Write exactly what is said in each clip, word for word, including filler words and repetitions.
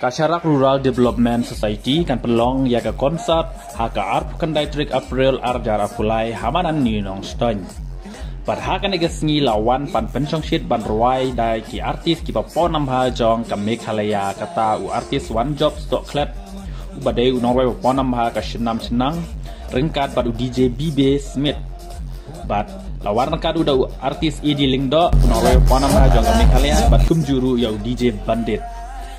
Ka Sharak Rural Development Society kan pynlong ïa ka konsert ha ka arphew khyndai tarik April ar hajar arphew lai ha madan New Nongstoiñ. Bad ha kane ka sngi la wan ban pynshongshit ban rwai da ki artist kiba pawnam bha jong ka Meghalaya, kata u artist Wanjop Stohklet, uba dei u nongrwai ba pawnam bha ka Shnam Shnang, ryngkat bad u D J B B Smith. Bad la wan ryngkat u da u artist Eddie Lyngdoh, u nongrwai ba pawnam bha jong ka Meghalaya, bad kumjuh ruh ïa u D J Bandit.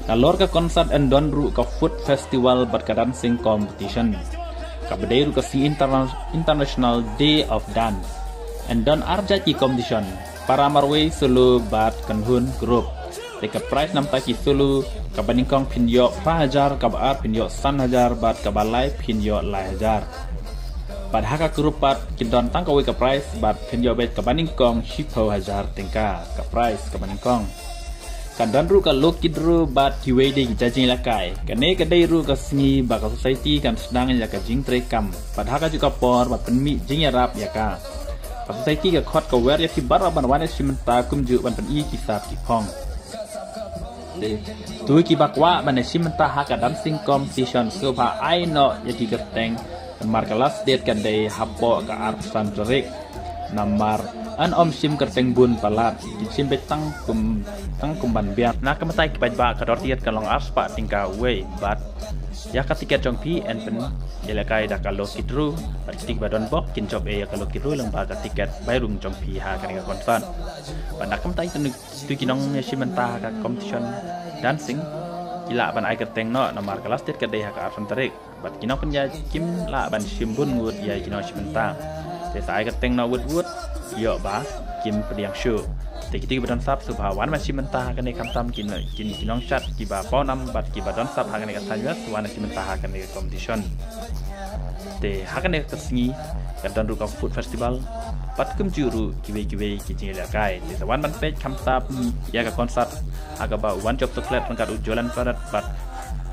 Nalor ka konsert yn don ruh ka food festival bad ka dancing competition, kaba dei ruh ka sngi interna-, International Day of Dance. Yn don ar jait ki competition, para marwei solo bad kynhun group. Te ka prize namta ki solo, kaba nyngkong phin ïoh phra hajar, kaba ar phin ïoh san hajar, bad kaba lai phin ïoh lai hajar. Bad ha ka group pat kin don tang kawei ka prize, bad phin ïoh beit kaba nyngkong shiphew hajar tyngka, ka prize kaba nyngkong. Kan don ruh ka lucky draw bad kiwei de ki jingïalehkai. Kane ka dei ruh ka sngi ba ka society kan sdang ïa ka jingtrei kam. Bad ha kajuh ka por ban pynmih jingïarap ïa ka. Ka society ka khot ka wer ïa phi baroh ban wan ïashim bynta kumjuh ban pyni ki sap ki phong. Te to kiba kwah ban ïashim bynta ha ka dancing competition sngewbha ai noh ïa ki kyrteng. Namar ka last date kan dei hapoh ka arphew san tarik. Namar yn ym shim kyrteng bun palat, kin shim beit tang kum, tang kum ban biang. Na ka bynta ki paidbah, ka dor tiket kan long ar spah tyngka uwei. Bad ïa ka tiket jong phi yn pynïalehkai da ka lucky draw. Bad kito kiba don bok kin jop ïa ka lucky draw lyngba ka tiket bai rung jong phi ha kane ka konsert. Bad na ka bynta kito ki nongïashim bynta ha ka competition dancing, ki lah ban ai kyrteng noh, namar ka last date ka dei ha ka arphew san tarik. Bad ki nongpynïaid kim lah ban shim bun ngut ïa ki nongshim bynta. Te sa ai kyrteng noh wut wut, ïoh ba kim pdiang shuh. Te kito kiba don sap sngewbha wan ban shim bynta ha kane, khamtam ki, ki, ki nongshad kiba pawnam bad kiba don sap ha kane ka thaiñ West, wan shim bynta ha kane ka competition. Te ha kane ka sngi kan don ruh ka food festival bad kumjuh ruh kiwei kiwei ki jingïalehkai. Te sa wan ban peit khamtam ïa ka konsert ha kaba u Wanjop Stohklet ryngkat u Jolan Farat bad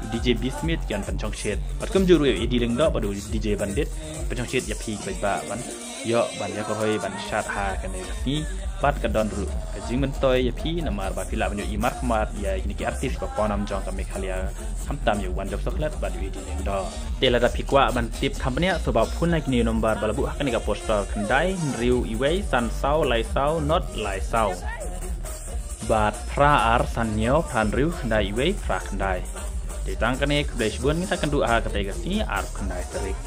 u D J B Smith kan pynshongshit. Bad kumjuh ruh ïa u Eddie Lyngdoh bad u D J Bandit pynshongshit ïa phi ki paidbah ban ïoh ban ïa ka roi ban shad ha kane ka sngi. Bad ka don ruh ka jingmyntoi ïa phi namar ba phi lah ban ïohi markhmat ïa kine ki artist ba pawnam jong ka Meghalaya, khamtam ïa u Wanjop Stohklet bad u Eddie Lyngdoh. Te lada phi kwah ban tip kham bniah, sngewbha phone na kine ki number ba la buh ha kane ka poster: khyndai hynriew wei san saw lai saw not lai saw. Bad phra ar san hynñiew phra hynriew khyndai wei phra khyndai. Te tang kane, khublei shibun, ngin sa ïakynduh ha katei ka sngi arphew khyndai tarik.